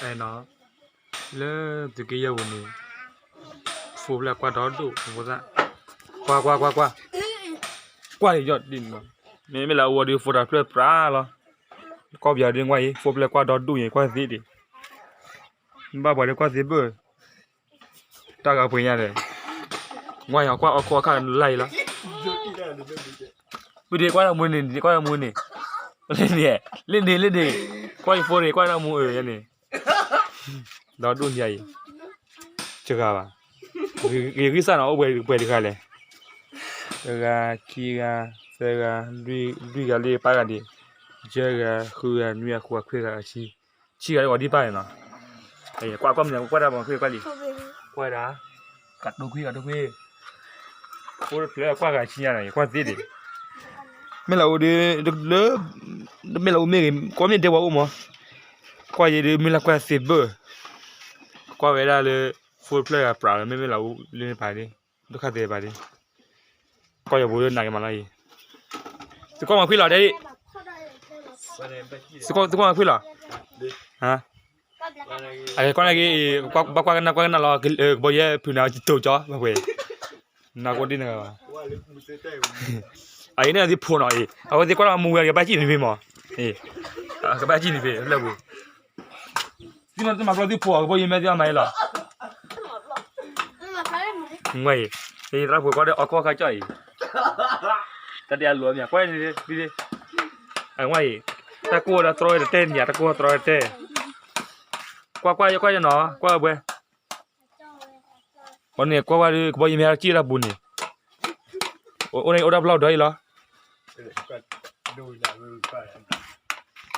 အဲၣ်နီၤ, လၢသုးက့ယဲၢ်ပူၤန့ၣ် ဖိဖျဲၣ်ကွၢ်ဒီဒိၣ်ဖိသၣ်, ကွၢ်ကွၢ်ကွၢ်ကွၢ်, ကွၢ်ယီၢ်ဒ်န့ၣ်, မ့မ့ၢ်လၢအအိၣ်ဒီးဖိတၢ်ဖျၢၣ်ပြးလီၤ, ကီၢ်ပယီၤဒ်ကွၢ်အံၤ ဖိဖျဲၣ်ကွၢ်ဒီဒိၣ်အံၤ ကွၢ်သ့ဒံး, ဘၣ်ပှၤဒ်ကွၢ်သ့ဘၣ် တၢ်ဂၤပှ့ၤညါဒီး, ဝါယီၤကွၢ်အီၣ်ခိၣ်အခါလၢ်အံၤလီၤ, ဝံၤဒံးကွၢ်တၢ်မူန့ၣ် ကွၢ်တၢ်မူန့ၣ်, လ့န့ၣ် လ့န့ၣ် လ့န့ၣ်, ကွၢ်ယဖိန့ၣ် ကွၢ်တၢ်မူအၢယဲန့ၣ်, ဒီဒိၣ်ညါအံၤ, တဂၤဘၣ်, ဂ့ၤဂံၢ်စၢ်နီၤ အိၣ်ပှဲၤတဂၤလဲၣ်, တဂၤ, ခံဂၤ, သၢဂၤ, လွံၢ်ဂၤလံ ပၢ်ဂၤဒံး, ယဲၢ်ဂၤ, ဃုဂၤ, နွံဂၤ, ဃိးဂၤ, ခွံဂၤ, ဆံ, ဆံဂၤလံ အီၤဒံးပၢ်န့ၣ်နီၤ, ကွၢ်ကွၢ်မနုၤ ကွၢ်တၢ်မၤခွံကွၢ်လံ, ကွၢ်ဒၣ်, ကတိၤခွံ ကတိၤခွံ, ဖိတဖျၢၣ်ကွၢ်ဂၤဆံညါနီၤ ကွၢ်သ့ဒံး, မ့ၢ်လၢအိၣ်ဒီး, လၢ, မ့ၢ်လၢအိၣ်မ့ၢ်ဂ့ၤ ကွၢ်မ့ၢ်ဒဲဝဲအိၣ်မး, ကွၢ်ယဲဒုး မ့ၢ်လၢကွၢ်သ့ဘၣ်, ကွၢ်ဝဲဒၣ်လၢ, ဖိတဖျၢၣ်ဂၤပြးလၢ မ့မ့ၢ်လၢအိၣ်လၢန့ၣ်ပာ်ဒံး, ဒိၣ်ခါသ့ပာ်ဒံး, ကွၢ်ယီၤဘိလၢနးက့ၤမးလီၤအံၤ, သုကွၢ်မၤခွံလီၤတဲအံၤ, သုကွၢ်မၤခွံလီၤ, အကွၢ်နၢ်က့ၤ, ဘၣ်ကွၢ်ကနၣ်ကွၢ်ကနၣ်လီၤ, ကဘီယဲၢ်ဖုးနၤကတိၤကၠီ ဘၣ်ပှဲၤ, နၢ်ကအိၣ်ဒ်နဂၤဘၣ်, အအံၤန့ၣ်သ့ၣ်ဖိနီၤအံၤ အဝဲသ့ၣ်ကွၢ်လီၤမူဝဲကဘၣ်စံၣ်န့ၣ်ဖဲမး, ကဘၣ်စံၣ်န့ၣ်ဖဲလၢပူၤ, သ့ၣ်နီၣ်တမၤပျီသ့ၣ်ဖိအကဘီယဲၢ်မ့ၢ်သ့ၣ်အမၤအံၤလီၤ, ဝဲအံၤ, သရၣ်ဖိကွၢ်ဒီးအီၣ်ခိၣ်အခါကၠီအံၤ, တၢ်တဲအလိၤမး ကွၢ်န့ၣ်, ဝဲအံၤ, တၢ်ကိၢ်ဒီးတြီဝဲတတဲန့ၣ် တၢ်ကိၢ်တြီဝဲတတဲ, ကွၢ်ကွၢ်ယကွၢ်ယနီၤ ကွၢ်ဘှဲ အန့ၣ်ကွၢ်ကွၢ်ဒီး ကဘီယဲၢ်မ့ၢ်ဟဲက့ၤတၢ်ပူၤန့ၣ်, အိၣ်န့ၣ်အိၣ်တၢ်ဖျီၣ်ဒီးအံၤလီၤ,